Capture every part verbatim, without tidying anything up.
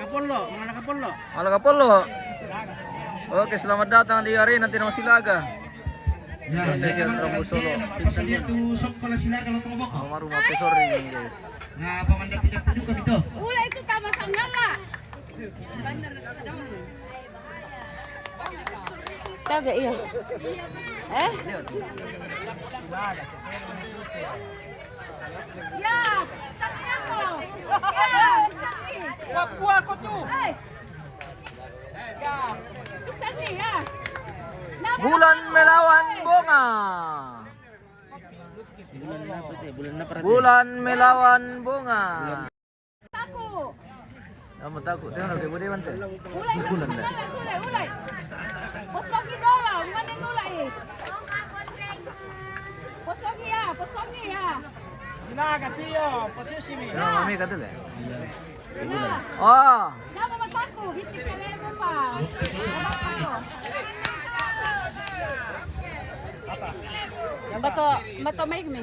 Pollo, mga nakapollo. Mga nakapollo. Oke, selamat datang di arena Tedong Silaga. Ya, Indonesia, Rambu Solo. Pasal dia tu sok pala Silaga lo tong boko. Almarhum Profesor ini, guys. Nah, paman dapat dapat juga gitu. Ula itu tambah sangala. Tabe, iyo. Eh? Ya, sakit aku. Ya, sakit. Wapu aku tu. Eh. Sakit, ya. Bulan melawan bunga. Bulan apa sih? Bulan apa? Bulan melawan bunga. Taku. Kamu taku? Dia orang kayak bodoh, Bante. Ulai, bulan dah. Ulai, ulai. Posongi dolo, mana nulai? Posongi ya, posongi ya. Silaga, tio, posisi mi. Ya, mami kata le. Ya. Oh. Nama mataku, hiti kelemu pa. Bato, bato maik mi.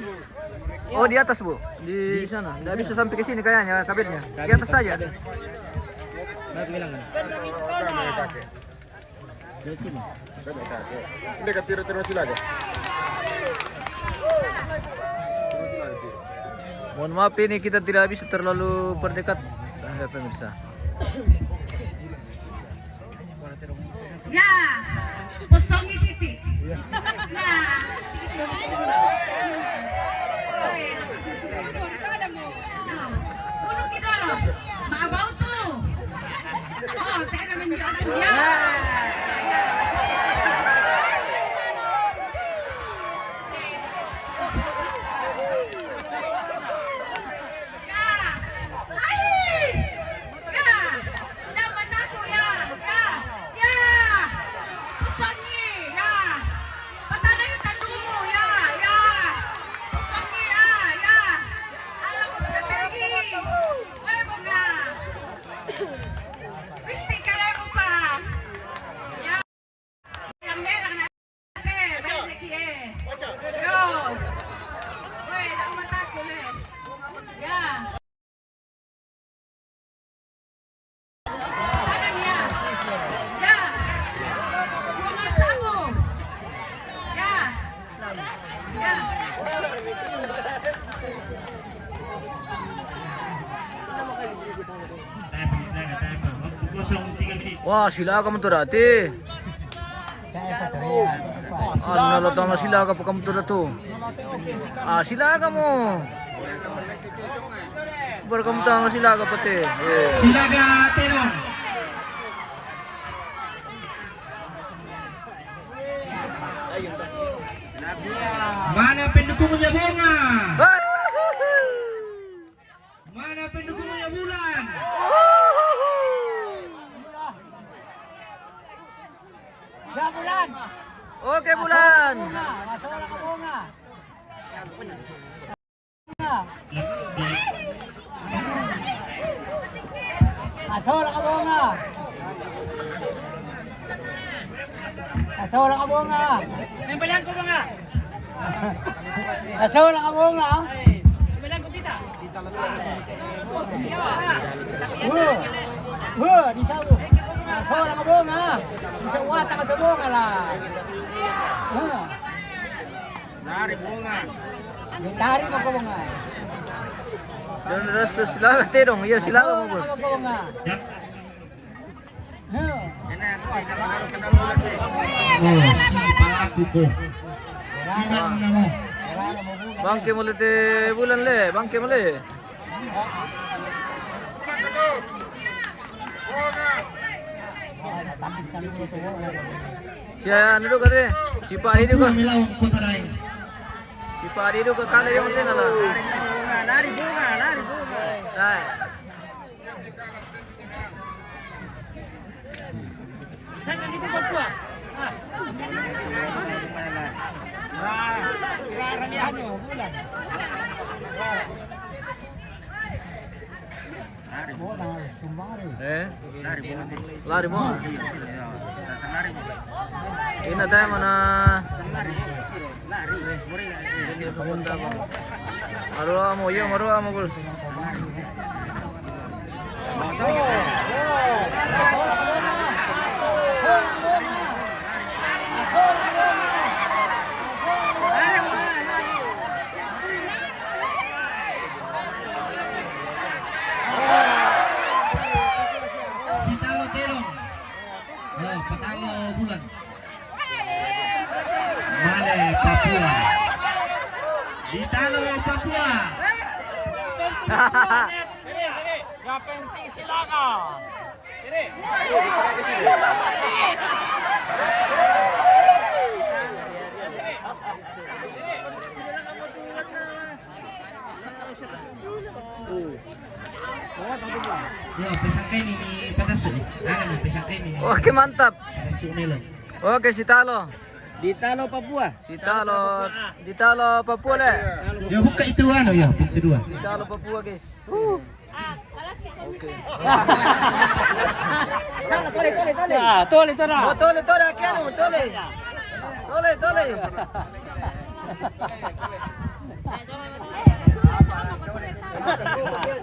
Oh, di atas, Bu. Di sana. Nggak bisa sampai ke sini kayaknya, kabelnya. Di atas saja. Nggak bilang kan? Di sini. Dekat tiru-tiru Silaga. Mohon maaf, ini kita tidak bisa terlalu perdekat, eh, pemirsa. Ya, posongi titi. Ya, titi. Unu ki dolo, ma bau tu. Oh, tena menjual tu. Ya. Ya. Ai. Ya. Dapat aku, ya, ya, ya. Pesangi, ya. Petani tandumu, ya, ya. Pesangi, ya, ya. Alam strategi. Weh, bunga. Binti kalian, Pak. Ya. Yang merah, nah. Eh, banyak, eh. Yo. Weh, dapat aku, le. Ya. Wah, Silaga mo to dati. Ano na lang tama Silaga pa kamo to dato. Ah, Silaga mo. Bar kamo tama Silaga pati. Eh. Silaga Tedong. Mana pendukungnya Bunga? Mana pendukungnya Bulan? Ya, Bulan. Oke, Bulan. Bunga, masuk ke Bunga. Aso lang ka Bunga. Aso lang ka Bunga. Aso lang ka Bunga. Wo. Wo, di sa wo. Aso lang ka Bunga. Di sa wata ka Bunga la. Wo. Dari Bunga. Dari mo ko Bunga. Doon, doon, doon, Silaga, Tedong. Iya, Silaga mo, boss. Oh, si palaku ko. Iwan na mo. Bangke mo lete Bulan le, bangke mo le. Siya, ano do ka, te? Si Pak Dido ka. Milawan Kota Daeng. Si Pak Dido ka, kala yung tena la. Lari Bunga, lari Bunga, lari Bunga. Ay. Saan ka dito magkuha? Ah. Wah, wah, ramihan nyo, Bulan. Eh? Lari mo. Ina tayo mo na. Maruha mo, yo, maruha mo, boss. Patalo Bulan. Male Papua. Ditalo Papua. Yang penting silakan. Yo, pesang kami ni patasu ni. Ano ni, pesang kami ni. Oke, mantap. Patasu ni lang. Oke, si Talo. Di Talo, Papua. Si Talo, di Talo, Papua, le. Yo, buka itu, ano, yo, pintu dua. Di Talo, Papua, guys. Oke. Ah, tole, tole, tole. Ah, tole, tole. Oh, tole, tole, aki anu, tole. Tole, tole.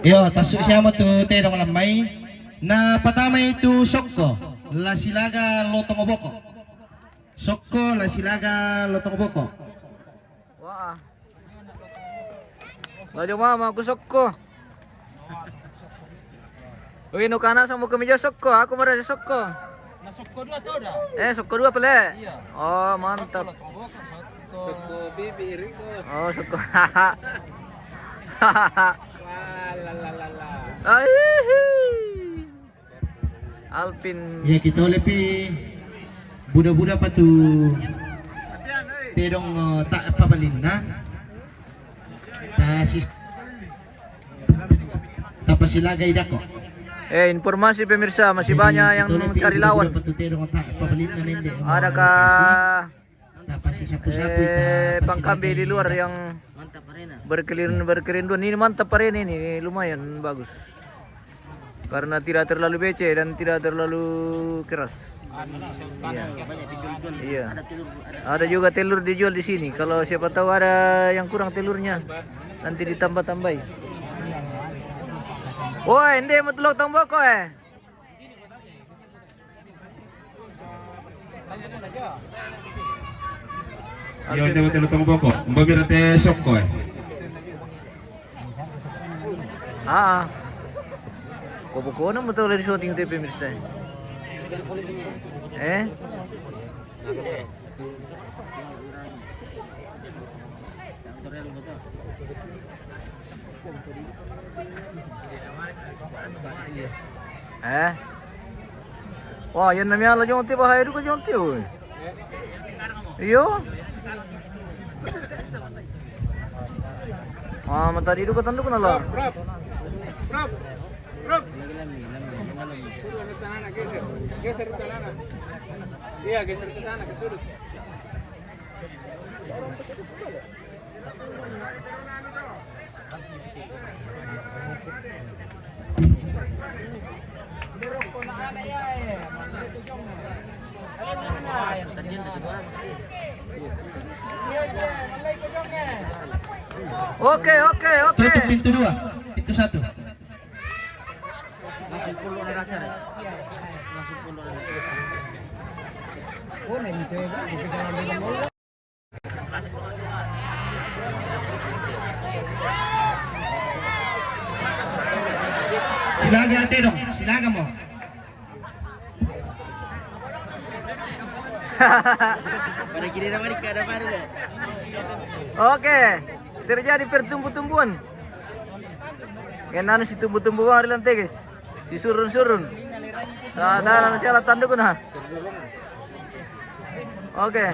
Yo, tasu siamo tu tedong lamai. Na patama itu Sokko. La Silaga Lotong Boko. Sokko, La Silaga Lotong Boko. Wah. Lajo mama aku Sokko. Wih, no kana sama kemeja Sokko, aku marah Sokko. Na Sokko dua tu dah. Eh, Sokko dua pele. Iya. Oh, mantap. Sokko Lotong Boko, Sokko. Sokko bibi iriku. Oh, Sokko. Wah, la, la, la, la. Aihi. Alpin. Ya, kita oleh pi buda-buda patu tedong, eh, tak papalinna. Ta sis-, ta pasilagai dako. Eh, informasi pemirsa, masih banyak yang mencari lawan. Adakah Eh, pangkambi di luar yang berkelin-, berkerinduan. Ini mantap arena ini, ini lumayan bagus. Karena tidak terlalu becek dan tidak terlalu keras. Iya. Iya. Ada juga telur dijual di sini. Kalau siapa tahu ada yang kurang telurnya, nanti ditambah-tambahi. Woi, ende mutulok tong boko, eh. Yo, ende mutulok tong boko. Mbak Mira te Sokko, eh. Ah. Koboko na mutulok di syuting te pemirsa. Eh? Eh? Wah, yan nami ala jonte bahaya juga jonte, oi. Iyo. Ah, mata di duka tanduk na la. Rap, rap, rap. Suruh anak tanah geser, geser tanah. Iya, geser ke sana, ke sudut. Oke, oke, oke. Tutup pintu dua, pintu satu. Masuk pulo na raja, re. Masuk pulo na raja. Silaga tedong, silaga mo. Pada kiri na balik ka ada baru, le. Oke, terjadi pertumbu-tumbuan. Yan anu si tumbu-tumbu bang ri lante, guys. Si surun-surun. Sa dana na siala tanduk na. Oke.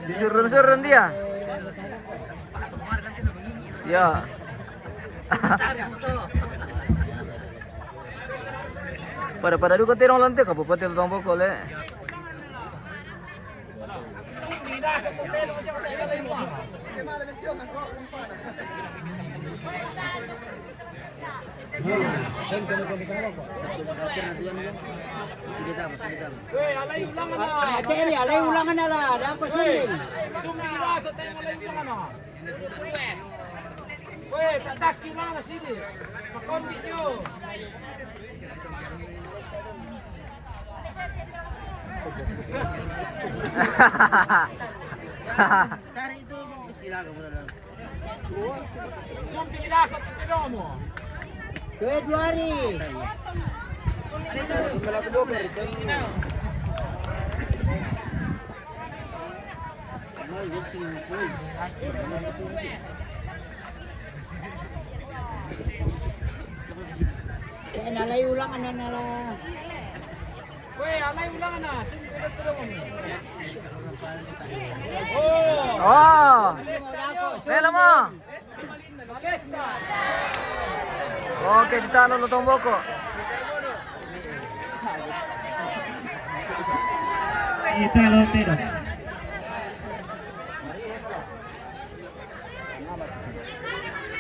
Si surun-surun dia. Ya. Pada-pada duka terong lante ka, Bupati Lotong Boko, le. Alai ulangan na la, ada apa sunding? Weh, tataki mana sini? Pakondi jo. Tarik itu, istilah kamu dalam. Sumpi kita ke kita domo. Dua, dua hari. Kalau aku bongkar itu. Nalai ulang, ana nala. Weh, alai ulang, ana. Sini kita tolong. Oh. Oh. Mela mo. Oke, ditalo lo tomboko. Italo tedong.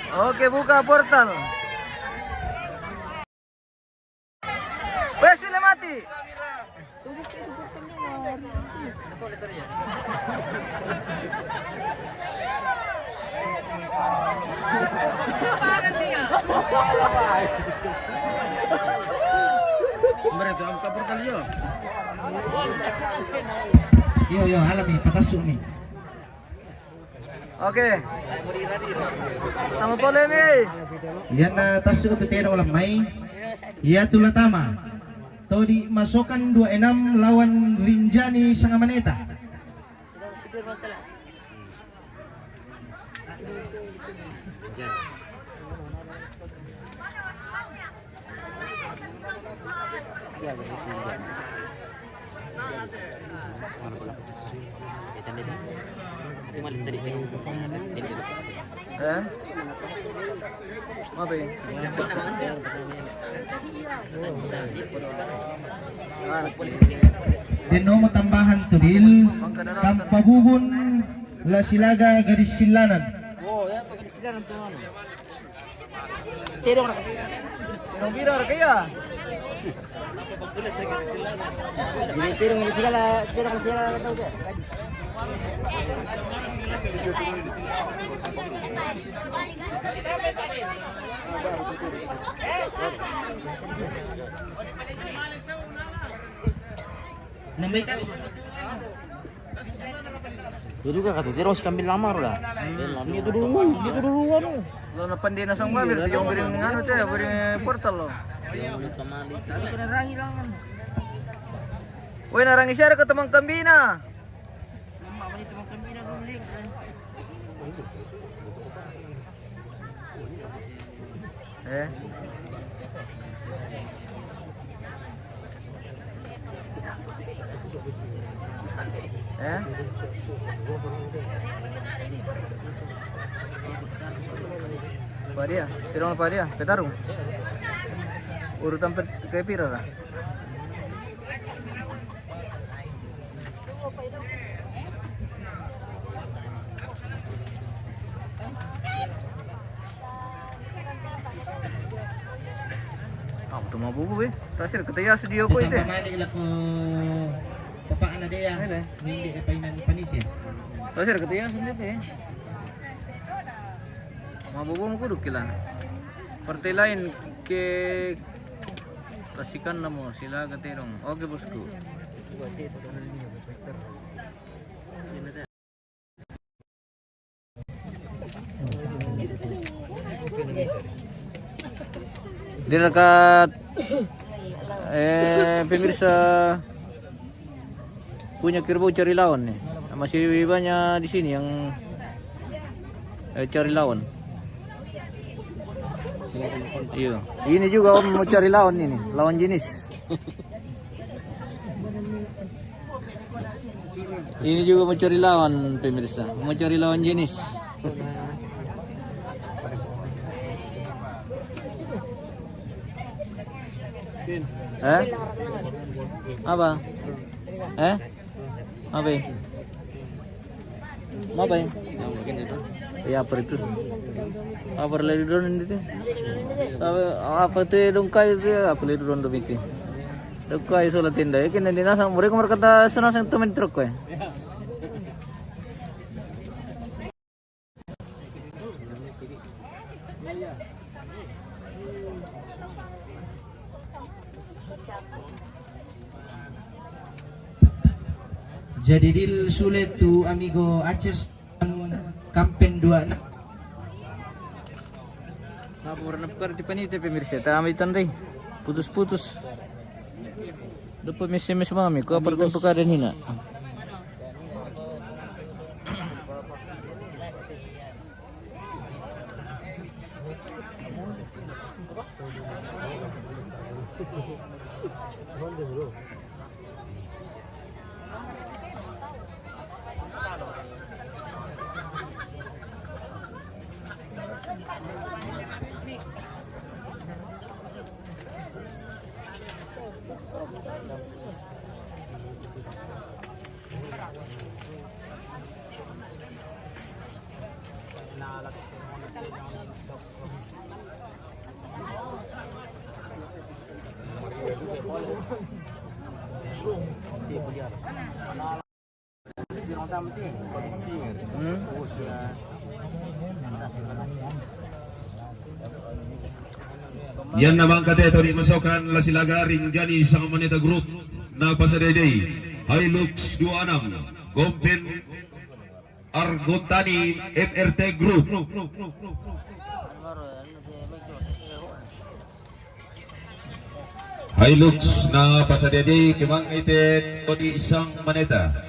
Oke, buka portal. Weh, sudah mati. Mereka buka portal yo. Yo, yo, alami, patasu ni. Oke. Tama pole mi. Iyan na tasu tu tedong lamai. Iya tu la tama. Todi masokan dua enam lawan Rinjani Sangamaneta. Eh? Apa ya? Denomo tambahan tu dil, Kampabubun, Lasilaga, Gadis Silanan. Terong bira ra kaya. Jadi terong di segala, terong di segala tahu ke? Nambai tas. Itu juga kata dia, "Terus kami lamar dah." Dia lamar. Itu dulu, itu dulu anu. Lo na pande na sang babir, yung biring anu te, biring portal lo. Tapi kena rangi langan. Weh, narangi siara ke teman kambina. Nama bani teman kambina dulu, Ling. Eh? Eh? Padia, tirong padia, petarung. Urutan pet-, kayak pira lah. Aku tu mau bubu eh. Tasir kata ya studio ko ite. Tambah malik lah ko papa anak dia. Ini. Hindi eh painan panitia. Tasir kata ya sendiri eh. Mau bubu mau kuduk kila. Partai lain ke kasihkan namu sila kata dong. Oke bosku. Dekat, eh, pemirsa punya kerbau cari lawan nih. Masih banyak di sini yang, eh, cari lawan. Iya. Ini juga om mau cari lawan ini, lawan jenis. Ini juga mau cari lawan, pemirsa. Mau cari lawan jenis. Eh? Apa? Eh? Apa? Apa? Ya, apa itu? Apa lagi dulu itu? Apa, apa itu dongkai itu? Apa lagi dulu itu? Dongkai sola tenda. Ya, kena di nasa. Mereka berkata sana sang teman truk ya. Jadi dil sulit tu amigo Aces kampen dua enam. Apa warna pekar di panitia pemirsa? Tama itan dai. Putus-putus. Dapat S M S mami, ko apa tempo kada nina. Yan na bang kate, toni masokan la si Lagaring Jani Sangamanita Group na pasadiay. Hilux dua enam, Gomben Argotani M R T Group. Hilux na pasadiay, kemang ite toni Sangamanita.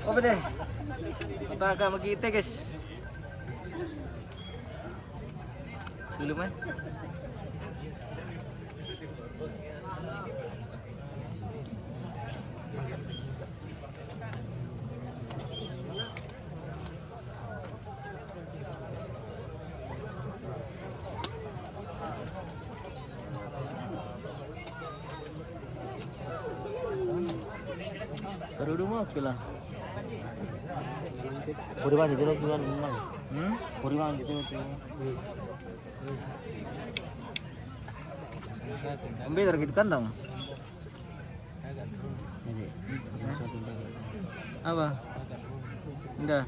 Apa deh? Kita agak magkita, guys. Dulu, man. Baru dua mau sekolah. Puri mandi dulu tuan, memang. Hmm? Puri mandi dulu tuan. Ambil dari itu kandang. Apa? Enggak.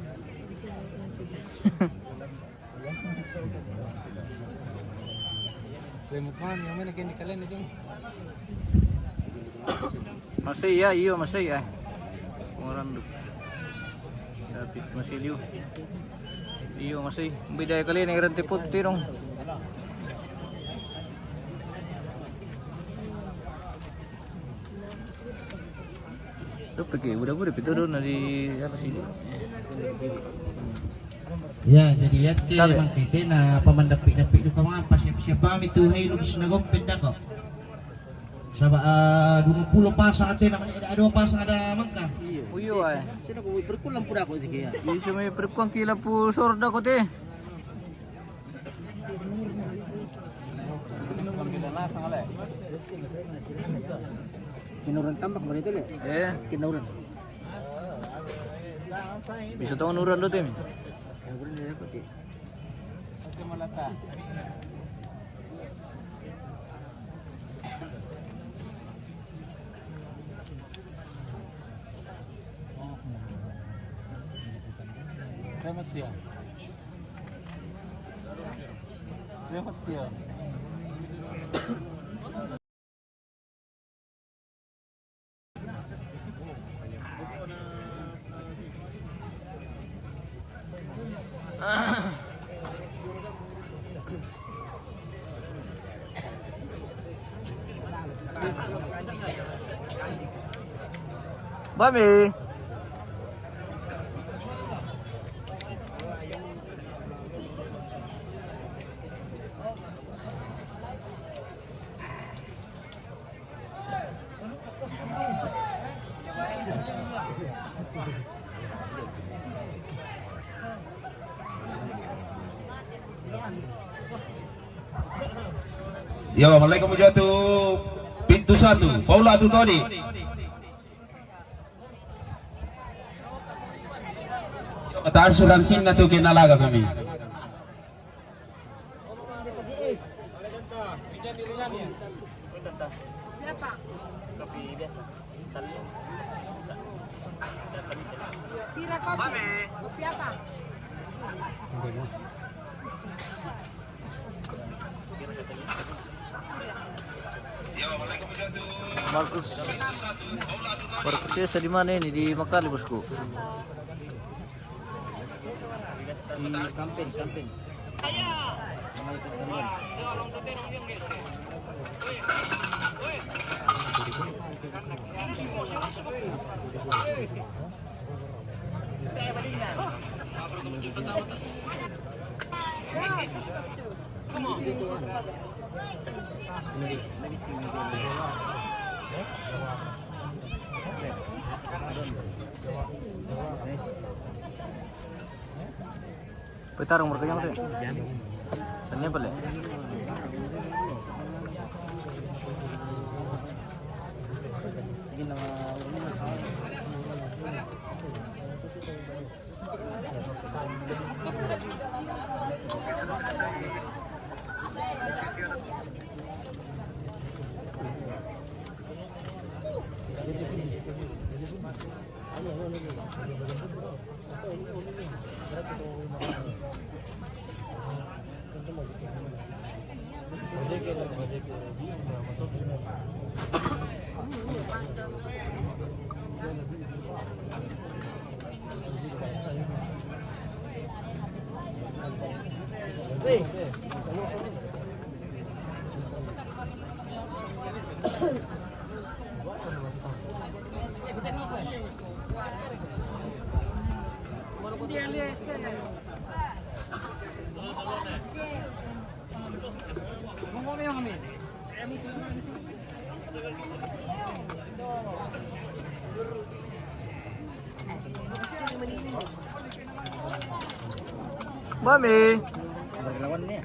Masih ya, iyo, masih ya. Orang tu. Dapat masih liu. Iyo, masih. Bida kali ni, rantai putih dong. Lu pikir budak-budak itu dong dari apa sih? Ya, jadi ya, te, Bang Kete, na pamandapi-dapi tu kamu apa siapa-siapa itu, hai, lu na Gomben dah kok. Sabab, ah, dua puluh pasang ate, namanya ada dua pasang ada mangka. Uyo, eh. Sino ko perkulang pura ko sige ya. Iyo, sumay perkulang kila pu sorda ko te. Kinuran tambak ba ito, le? Eh. Kinuran. Bisa tahu nuran do, Tim? Kinuran dia ko, Tim. Remote ya. Remote ya. Bami. Yo, malaikum jatuh pintu satu, Paula tu tadi. Yo, kata asuransi na tu kena laga kami. Pira kopi? Kopi apa? Markus. Markus ya, sa di mana ini? Di Makali, bosku. Di Kampin, Kampin. Sama ikut Kampin. Petarung berkenyang tu. Tanya boleh. Mami. Berlawan ni.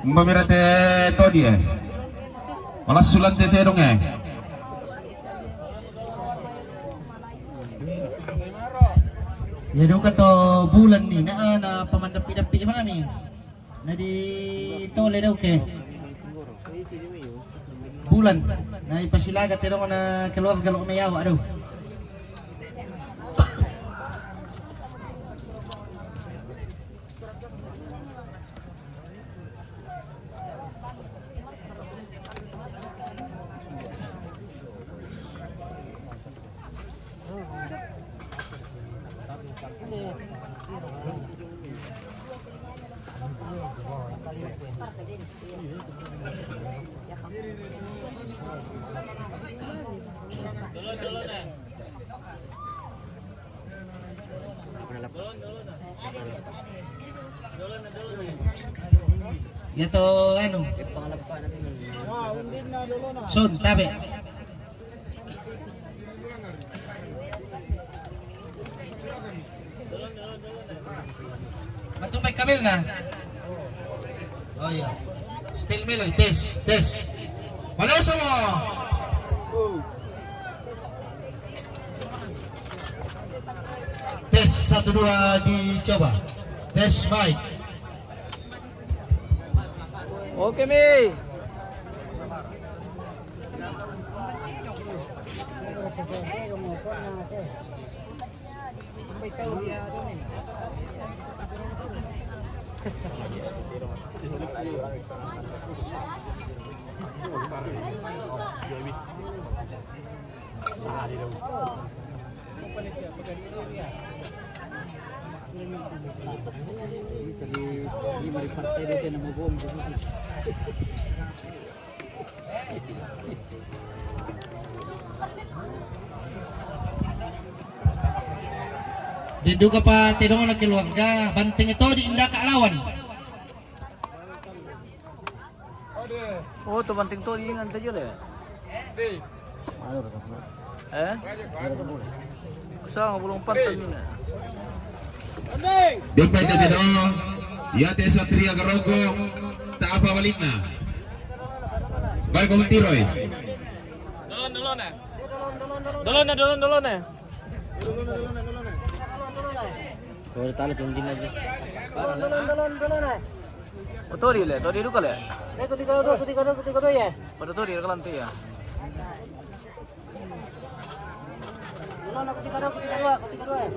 Mbak Mirate Todi, eh. Malah sulan tete dong, eh. Ya, duka to bulan ni, na, na pamandapi-dapi mami. Na di tole dau ke. Bulan. Na ipasilaga te dong na keluarga lo me yawa, aduh. Ya to, anu. Sun, tabe. Matumpay ka, Mel, na? Oh, iya. Still Mel, oy. Test, test. Wala sa mo. Test, satu, dua, dicoba. Test, mic. Oke, Mi. Di duka pa tinongo na keluarga, banting ito di inda ka lawan. Oh, to banting to, ingan tayo le. Eh? Sa nga bulong pantan yun, eh. Depende dito. Yate Satria Garogo, ta apa balik na. Baik, kung tiroy. Dolon, dolon, eh. Dolon na, dolon, dolon, eh. Puro talo, tunggi na dyan. Dolon, dolon, dolon, dolon, eh. O, todi le, todi duka le. Eh, kutika do, kutika do, kutika do, ya. Pada todi, kalanti, ya. Dolon, kutika do, kutika do, kutika do, eh.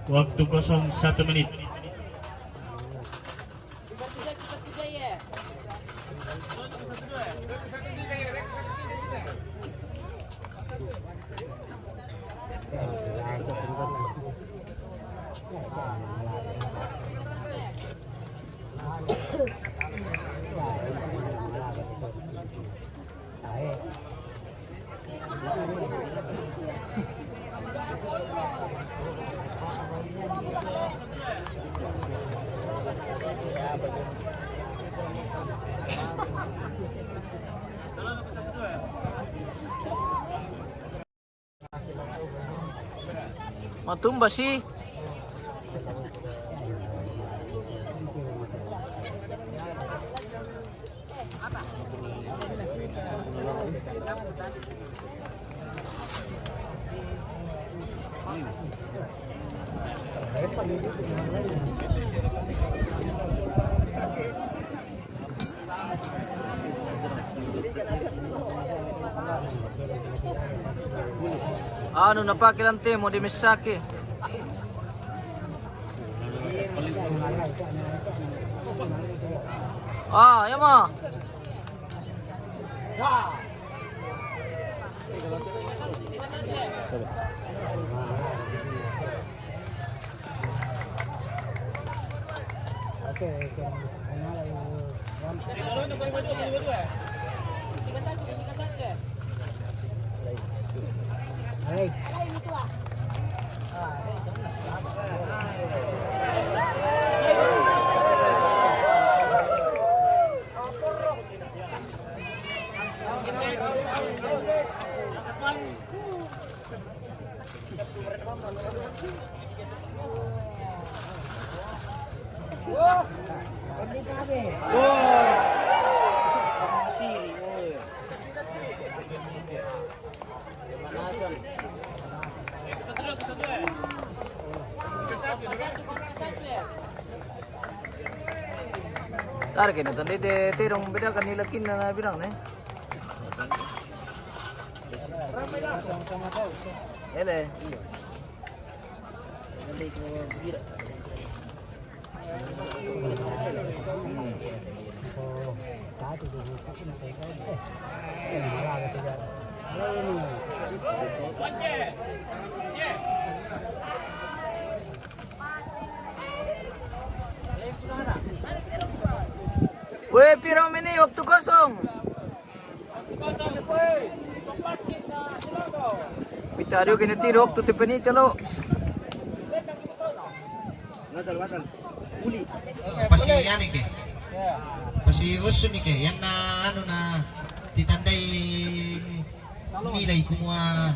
Waktu kosong satu menit. Matumba si. Anu, napake lang te mo, di misake. Ah, yan mo. Target na tanda ite tirong beda kan nila kin na bilang ne. Ele. Weh, pira menit waktu kosong? Pita dio kena tirok tu tepeni calo. Pasi yani ke. Pasi usun ni ke. Yan na anu na titandai nilai kumua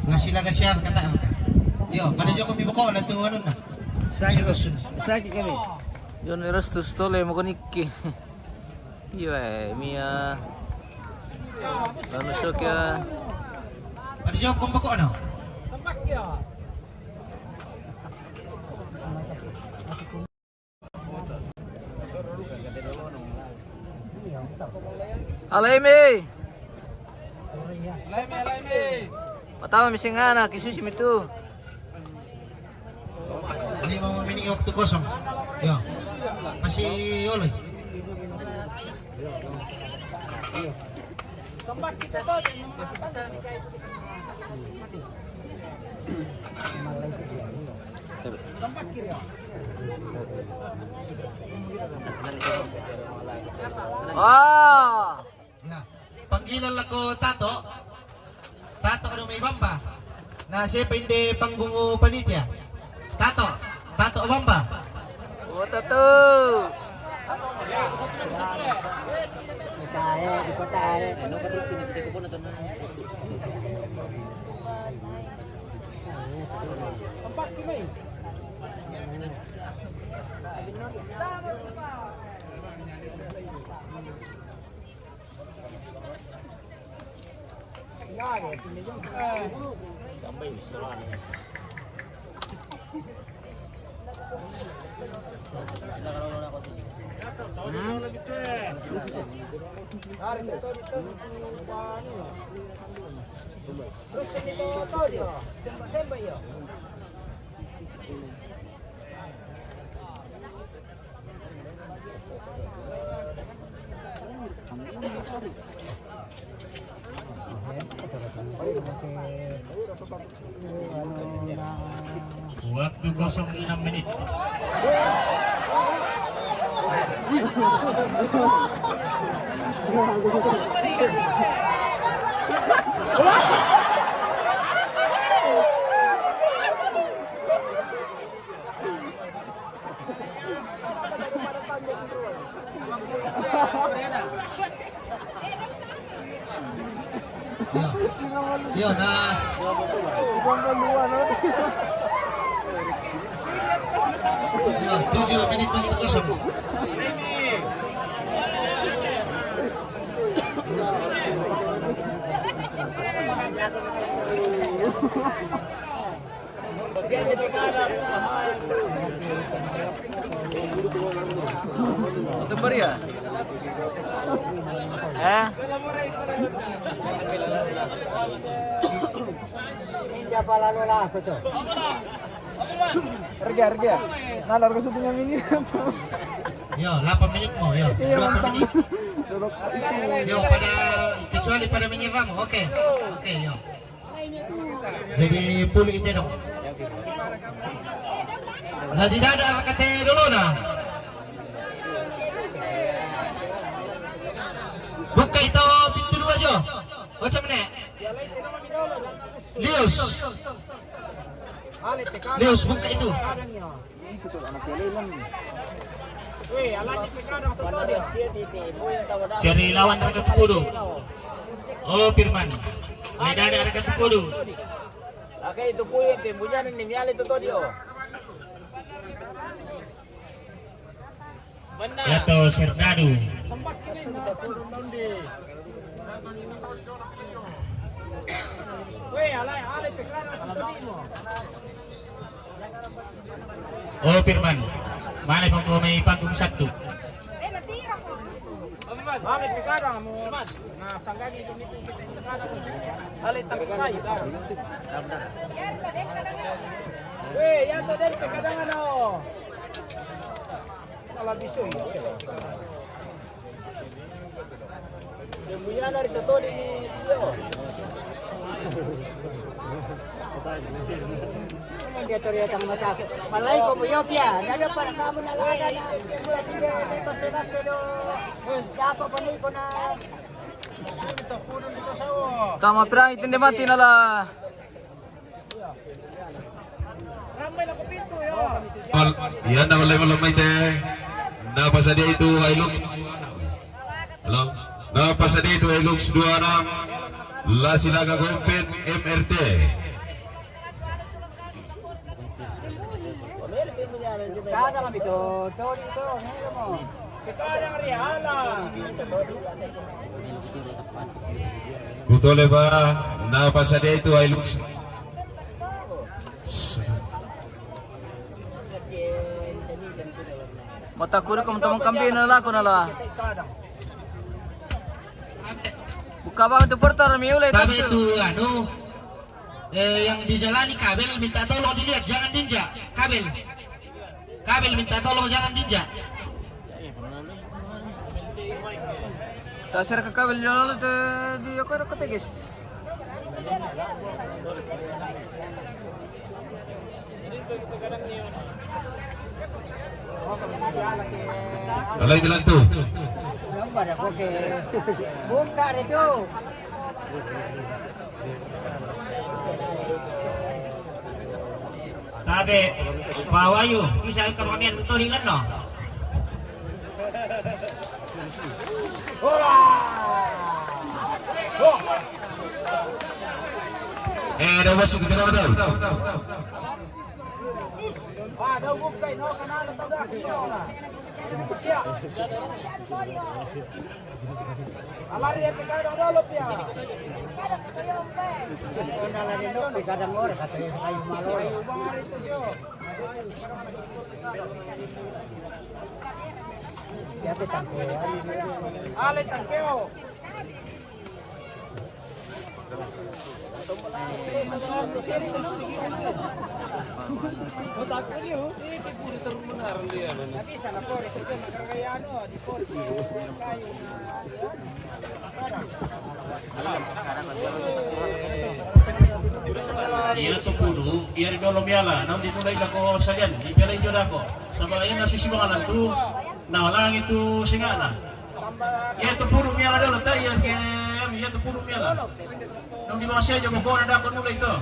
nasi laga siar kata angka. Yo, pada joko mi boko na tu anu na. Pasi usun. Sakit kami. John Erastus tole mo koniki. Iyo, eh, Mia. Anu, shock ya. Ada jawab kong bako, ano? Alaimi. Matama misingana, kisusi mitu. Lima menit waktu kosong. Ya. Masih oleh. Ah. Ya. Panggilan lako Tato. Tato ano may bamba. Na siya pa hindi panggungo panitia. Tato. Tato o bamba. O, Tato. Tayo, di pa tayo. Sampak kini. Waktu kosong enam menit. Yo. Yo, nah. Yo, tujuh menit waktu kosong. Itu beri ya? Eh? Ini siapa lalu lah aku tuh? Harga, harga. Nah, harga satunya mini. Yo, delapan menit mau, yo. Iya, delapan menit. Yo, pada, kecuali pada menyerang. Oke. Oke, yo. Jadi pulih itu dong. Lah, di dada kata dulu nah. Buka itu pintu dua jo. Macam ni. Lius. Lius, buka itu. Cari lawan dekat Tepudu. Oh, Firman. Ada, ada dekat Tepudu. Oke, itu pun yang timbulnya ni miale itu tadi, oh. Gato Serdadu. Oh, Firman. Mana panggung, mai panggung satu. Mana pikadang mo. Nah, sanggani itu. Alay, takot kayo. Weh, yan to din, pikadang ano. Ala bisoy. Sembuyan dari Toto di Tio. Dia tuh dia tang mata. Malay ko mo yo pia. Dada para kamu na lada na. Mula sige, may pase-pase do. Dako pa ni ko na. Tama, pirang itindi mati na la. Yan na malay mo lamay te. Napasadia itu Hilux. Hello. Napasadia itu Hilux dua enam. Lasilaga Gompet M R T. Kada kami to, to, to, to, mo. Kutole ba, napasadia itu Hilux. Mata kuri ko mo tamang kambi na la ko na la. Buka ba itu portar, mi ulay. Tapi itu, anu, eh, yang dijalani kabel, minta tolong dilihat, jangan diinjak. Kabel. Kabel minta tolong, jangan diinjak. Tasir ke kabel jalan tu di aku ada ketegis. Alay, dilantu. Buka itu. Tabe, pawayu, bisa ka kami ang tutuloy lang, no? Eh, ada masuk ke dalam, betul? Iya tu pudu, iya ri dolo miala, nang di mulai dako sagan, di piala ijo dako. Saba iya na susi bangalan tu, na langi tu singana. Iya tu pudu miala dolo, ta iya kem, iya tu pudu miala. Nang di bangsa ijo mokona dako mulai tu.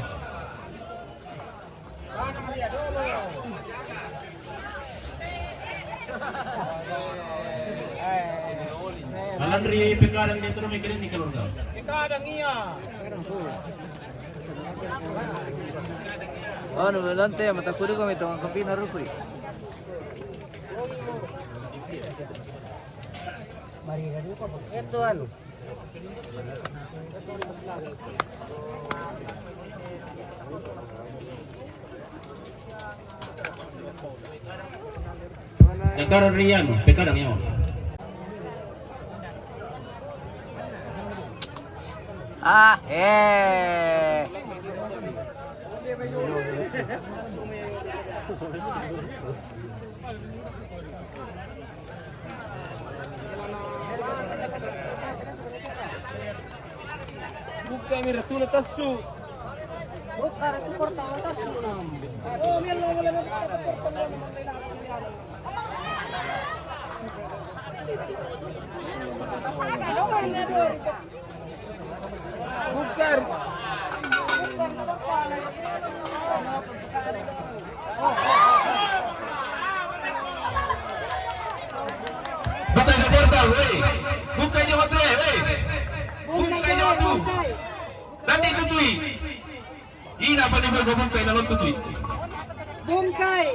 Alan ri pekadang dia terus mikirin ni keluarga. Pekadang iya. Oh, nu lonte mata kudu kami tong kopi na rukui. Itu anu. Cakar Rian, pekadang yo. Ah, eh. Buka mi ratu na tasu. Buka ratu portal tasu nam. Oh, mi Allah, Allah, Allah, portal. Buka. Buka ka portal, weh. Buka jo tu, eh, weh. Buka jo tu. Nanti tutui. Ina pa ni buka, buka ina lo tutui. Bungkai.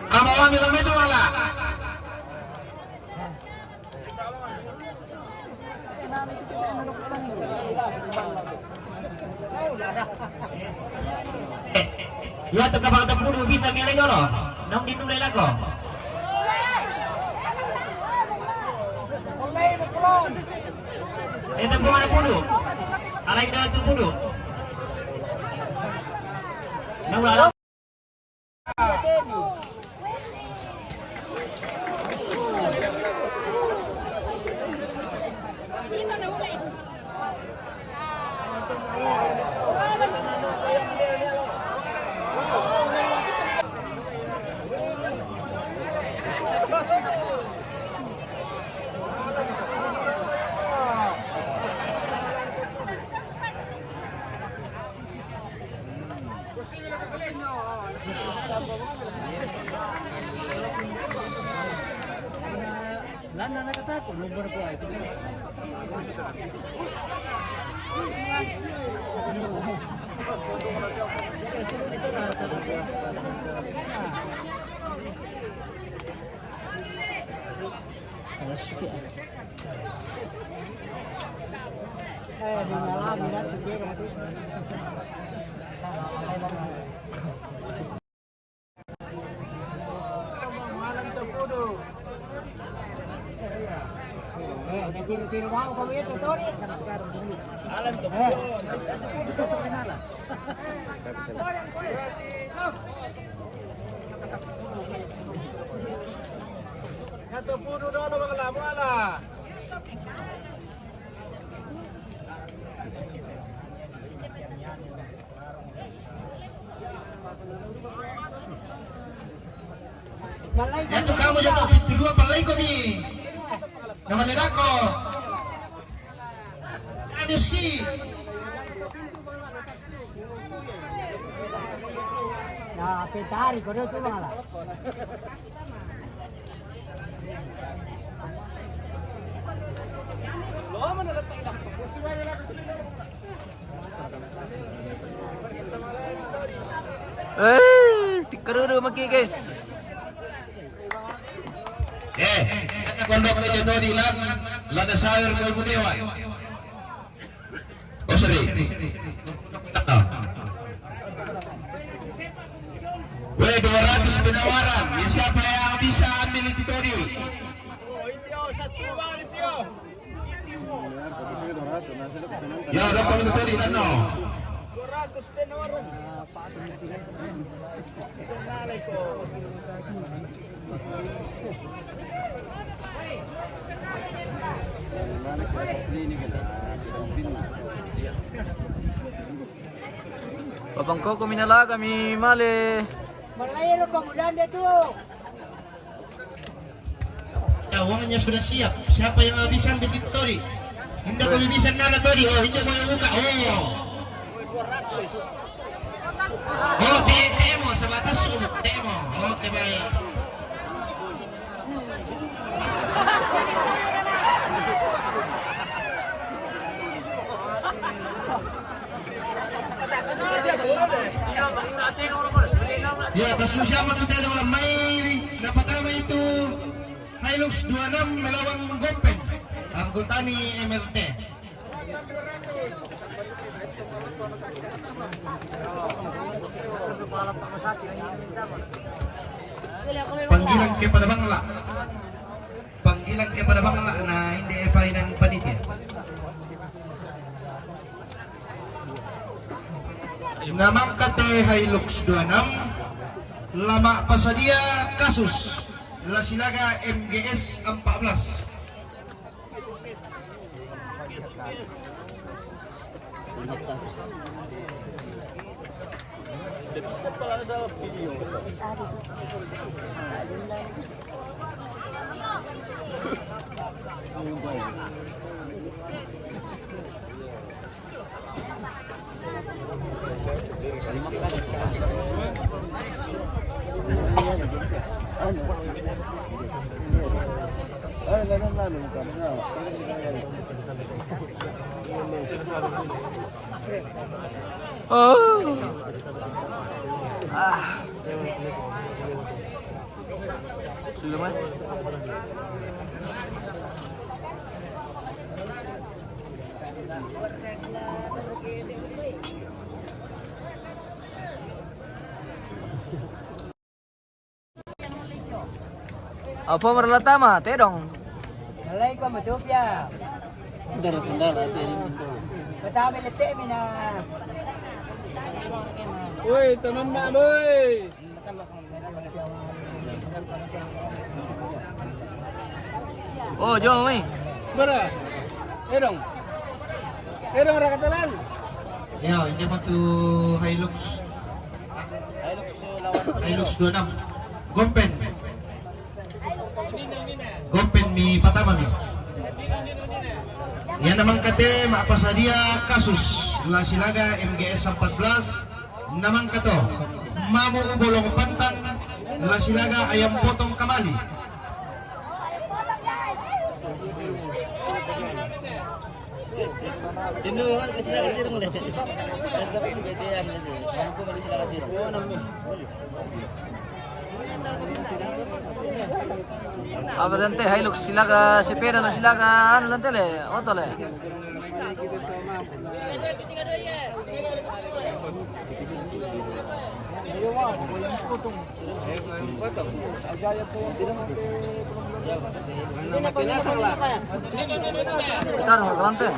Nama wami lang itu wala. Iya tu kapal tepulu bisa milih dulu. Nong di nulai lako. Eh, tepung ada pudu. Alai dah tu pudu. Nong lalu. Satu puluh dulu, Bang Lamu, alah. Jatuh kamu, jatuh pintu dua, palai ko ni. Nama lelako? Habis si. Nah, petari, kau dia tu malah. Eh, tikka dulu maki, guys. Eh, kata kondok aja tadi lan, lada sawer kau budewan. Oh, sorry. Weh, dua ratus penawaran. Ya, siapa yang bisa ambil itu tadi? Ya, udah kalau itu tadi, kan, no? Papangkoko minalaga mi male. Malairo ko mudande tu. Ya, uangnya sudah siap. Siapa yang bisa ambil itu tadi? Inda ko bisa nala tadi. Oh, inda ko yang buka. Oh. Oh, te-, temo, sebatas su-, temo. Oke, baik. Ya, tasusia mo tu tele wala mai, napatama itu Hilux dua enam melawan Gompen, anggota ni M R T. Panggilan kepada Bangla. Panggilan kepada Bangla na inde e painan panitia. Na mangkate Hilux dua enam, la mapasadia Kasus, la silaga M G S empat belas. Oh. Ah. Sudah, Mas? Apa merlatama, tedong? Assalamualaikum, Mas Sofia. Bentar, sendal, hati ini. Pertama letek mina. Woi, teman Mbak, boy. Oh, jom, weh. Bara? Edong. Edong, rakatalan. Ya, ini matu Hilux. Hilux dua enam. Gompen. Gompen mi patama mi. Ya, na mangkate mapasadia Kasus, la silaga M G S empat belas. Na mangkato, mamu ubolong pantang, la silaga ayam potong kamali. Apa tante, Hilux silaga, sepeda na silaga, anu tante le, oto le. Bentar, Mas, tante.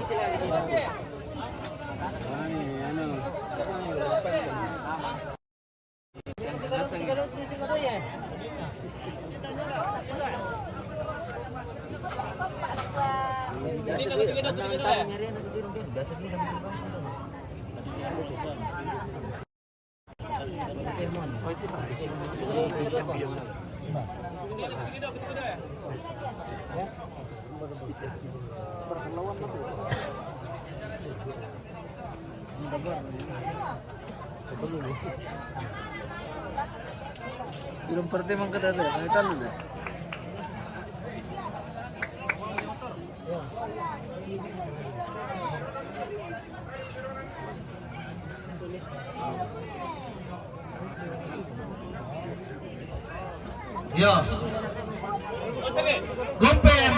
Belum parte mangkat ada, ang Italo na. Yo. Gompen.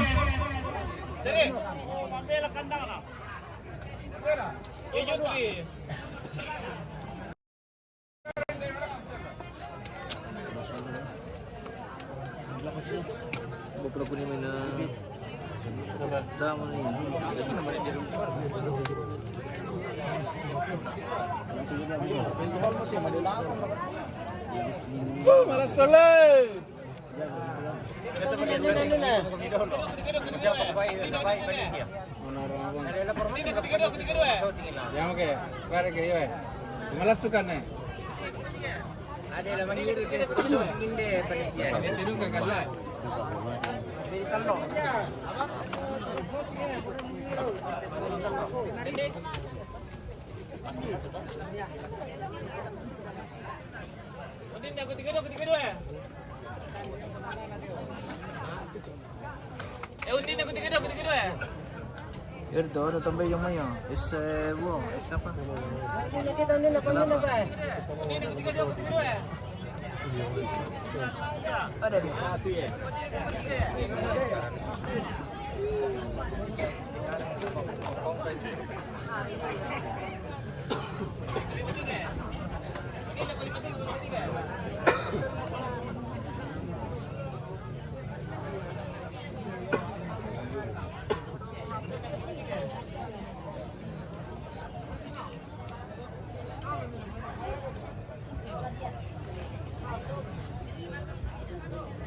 Malas Soleil. Yang oke, kuare ke yo. Malas suka ne. Ada yang mangiru ke inde panitia. Ini tidur ke kan. Udin, aku tiga dua, aku tiga dua ya. Eh, Udin, aku tiga dua, aku tiga dua ya. Erdo, ada tambah yang mana? Es, eh, buah, es apa? Udin, aku tiga dua, aku tiga dua ya. Ada di satu ya.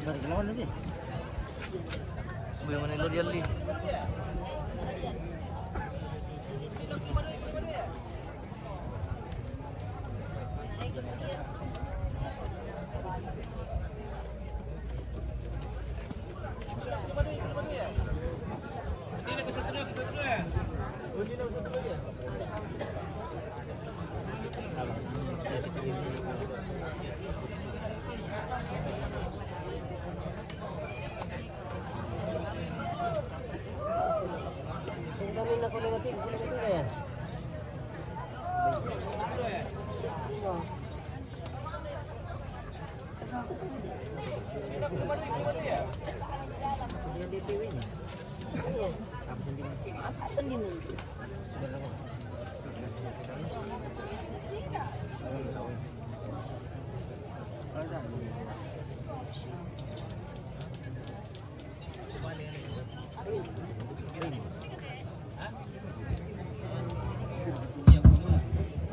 Dari lawan lagi. Gue mana lo dia li?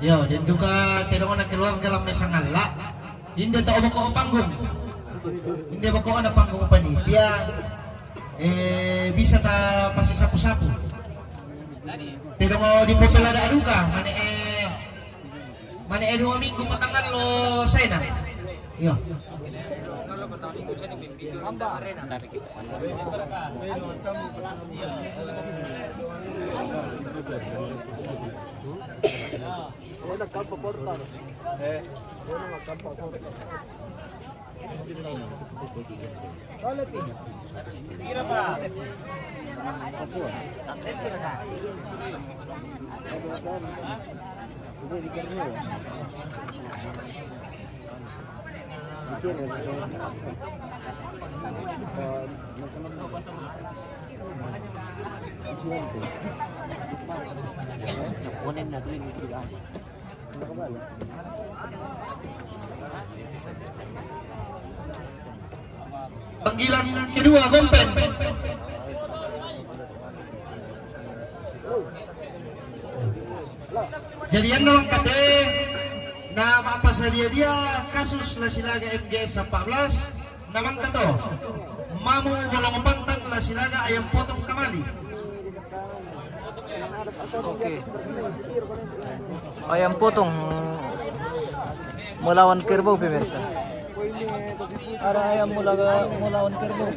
Yo, dan juga tedong na keluarga lam mesangalla. Inde ta oboko panggung. Inde boko na panggung panitia. Eh, bisa ta pasi sapu-sapu. Tedong di popela da aduka, mane, eh, Mane e dua minggu patangan lo sena. Iyo. Panggilan kedua, Gompen. Jadi yang namang kate na mapasadia dia kasus Lasilaga M G S empat belas. Namang kato, mamu bolong pantang Lasilaga ayam potong kamali. Oke. Ayam potong melawan kerbau, pemirsa. Ada ayam melaga-, melawan kerbau.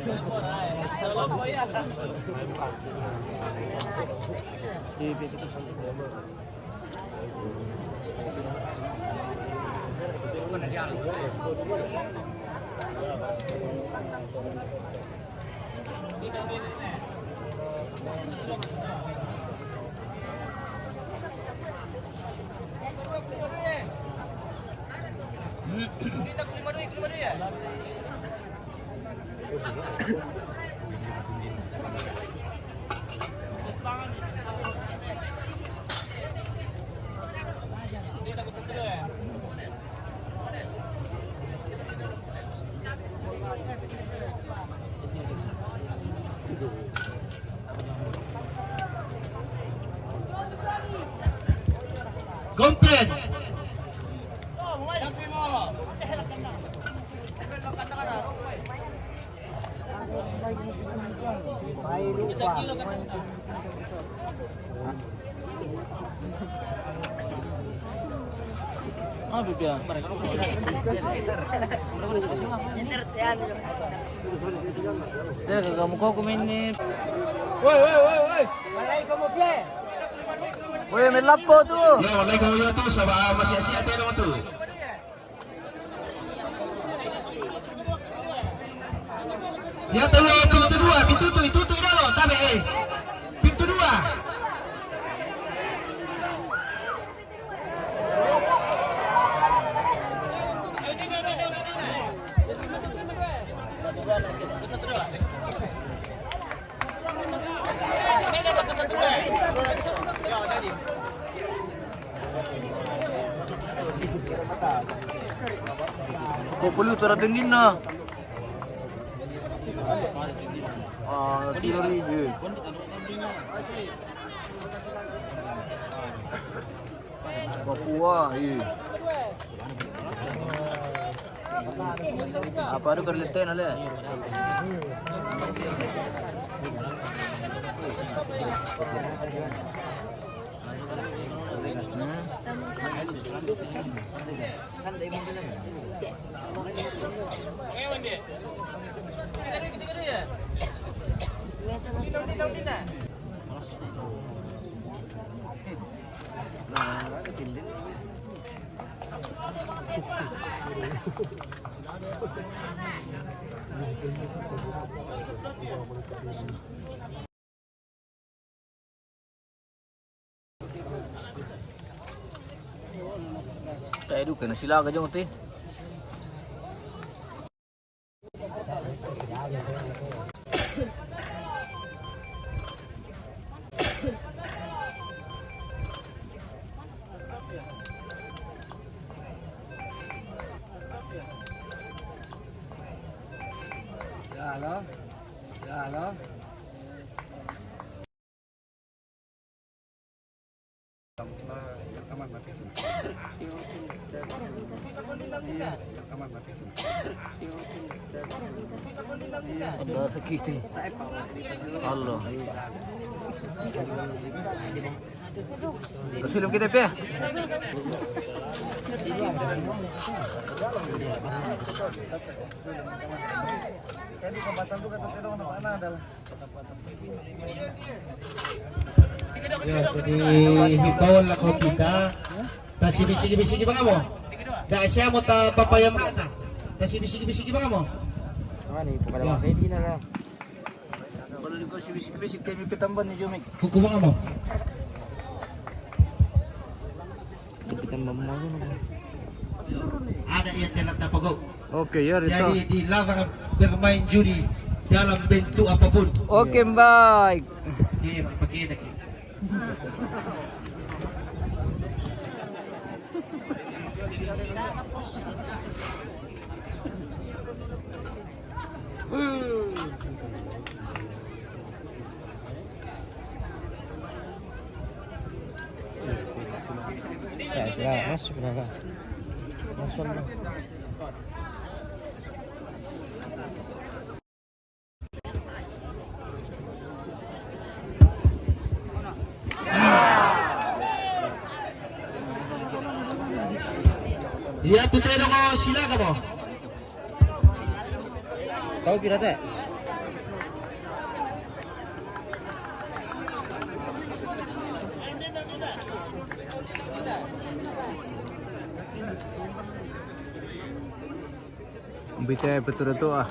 Gompen. Ano ba biya? Kamu ko kumini. Woi, woi, woi, woi. Woi, may lapo tu. Ya, wallahi kamu ya tu, sabab masih asyik hati nama tu. Ya, tahu pintu dua, pintu tu, itu tu dah lo, tabe eh. Pintu dua. Ko puluh tu ratun din na. Ah, tira ni, eh. Papua, eh. Apa ada kerlete na le? Hmm? Tayo, duka na sila ka dyan, te. Ya, halo. Ya, halo. Ada sakit ni. Allah. Kasi lagi kita pe. Ya, jadi himbauan lah kau kita. Tasi bisigi-bisigi ba kamo. Da siya mo ta papayamata. Tasi bisigi-bisigi ba kamo. Ano, ipagkalawa Ya. Kay di na lang. Kalau di ko si bisigi-bisigi kay may pitamban ni Jumik. Kukuha mo. Pitamban mo, ano ba? Ada yang telah tapagok. Oke, ya, Rito. Jadi, dilarang bermain judi dalam bentuk apapun. Oke, baik. Oke, pakai lagi. Ya, ya, masuk lah, Kak. Masuk lah. Ya, tuteno ko sila ka mo. Tahu pirata? Bite petura to ah.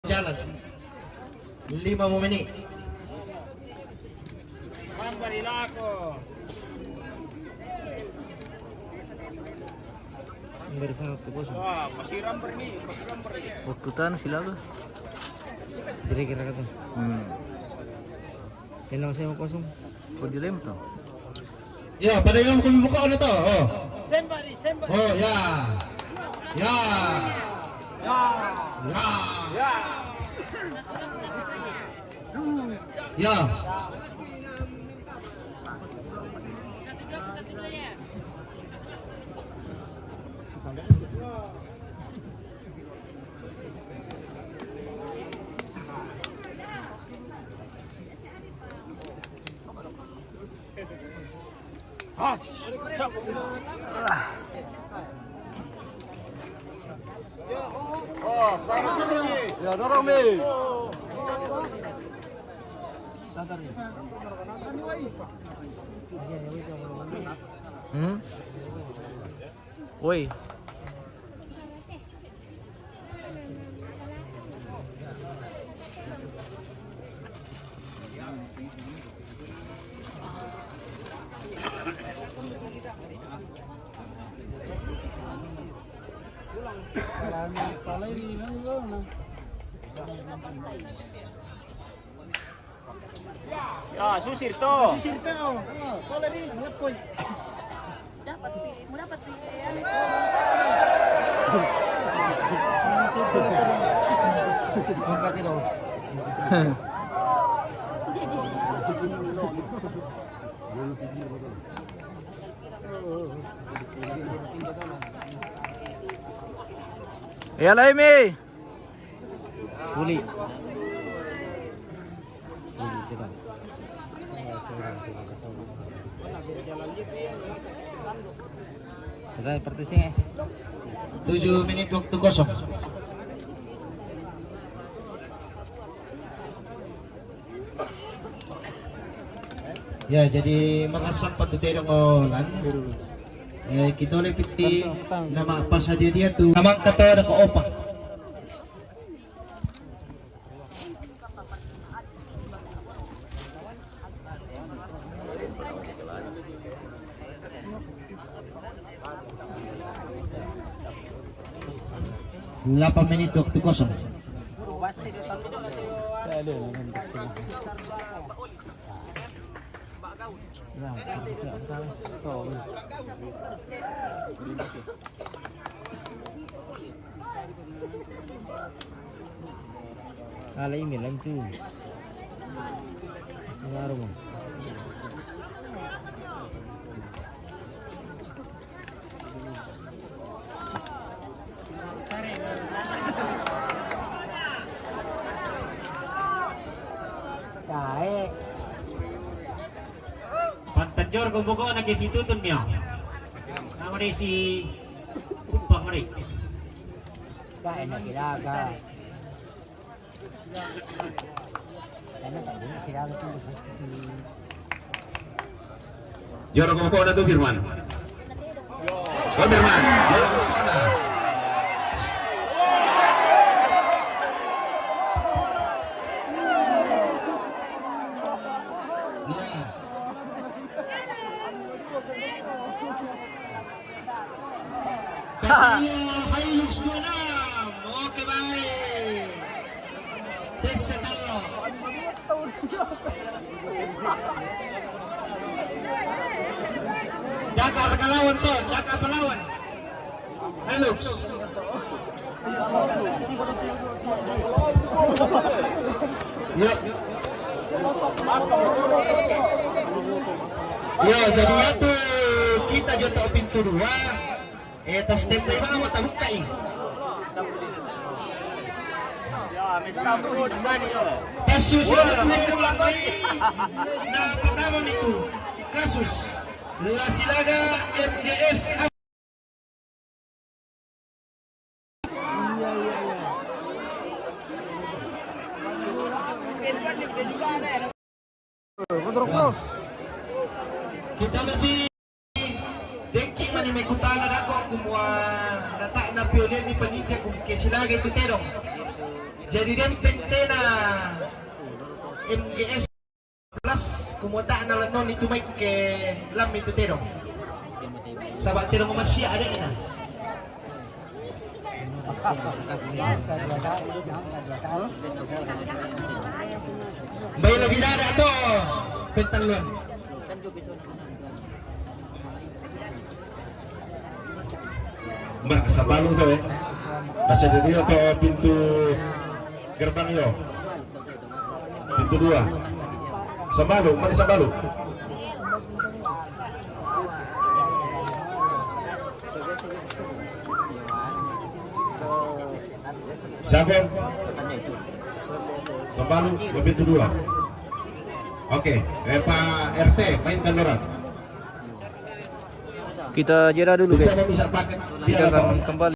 Jalan. Lima menit. Ang dari sana tuh, Bos. Wah, pasiram ber ni, pasiram ber ni. Waktu tan Silaga. Kira-kira kata. Hmm. Tenang saya kosong. Kau dilem tuh. Ya, pada yang kami buka na to. Oh. Sembari, sembari. Oh, ya. Ya. Ya. Ya. Ya. Ya. Ya, dorong, Mi. Hmm? Woi. Ya, susir to. Susir to. Oh, kalau di, ngepoi. Dapat pi, mau dapat pi. Angkat itu. Ya, Laimi. Uli. Uli, kita. Kita practicing, eh. Tujuh menit waktu kosong. Ya, jadi mangasam patut tedong olan. Eh, kita oleh piti nama pasadia dia tu. Nama kata ada ke opa. Delapan menit waktu kosong. Ala imi lantu. Ngarung. Cae. Pantajor ko boko na ke situ tun nyo. Nama desi kumpang ri. Cae na kilaga. Yoro ko kona tu Firman. Oh, Firman. Yoro ko kona. Ya. Petalo Hilux dua enam. Oke, baik. Tes Petalo. Dakar ka lawan to, Dakar pa lawan. Hilux. Yo. Yo, jadi ya tu kita jo tau pintu dua. Eh, tas tempe bang mau tabuka i. Tas susu itu baru lambai. Nah, pertama itu kasus La Silaga M G S. Kita lebih dengki mani mai kutana dako kumua nata na piolian ni panitia kum ke Silaga itu tedong. Jadi dem pentena M G S plus Kumota na lenon itu mai ke lam itu terong. Sabab terong masih ada ina. Baik lagi dah ada tu. Pentalon. Mar, sabalu tu, eh. Masih ada dia tu pintu gerbang yo. Pintu dua. Sabalu, mana sabalu? Sabalu, pintu dua. Oke, eh, Pak R T, mainkan orang. Kita jeda dulu, Bisa guys. Bisa pakai Kita dia akan apa? Kembali.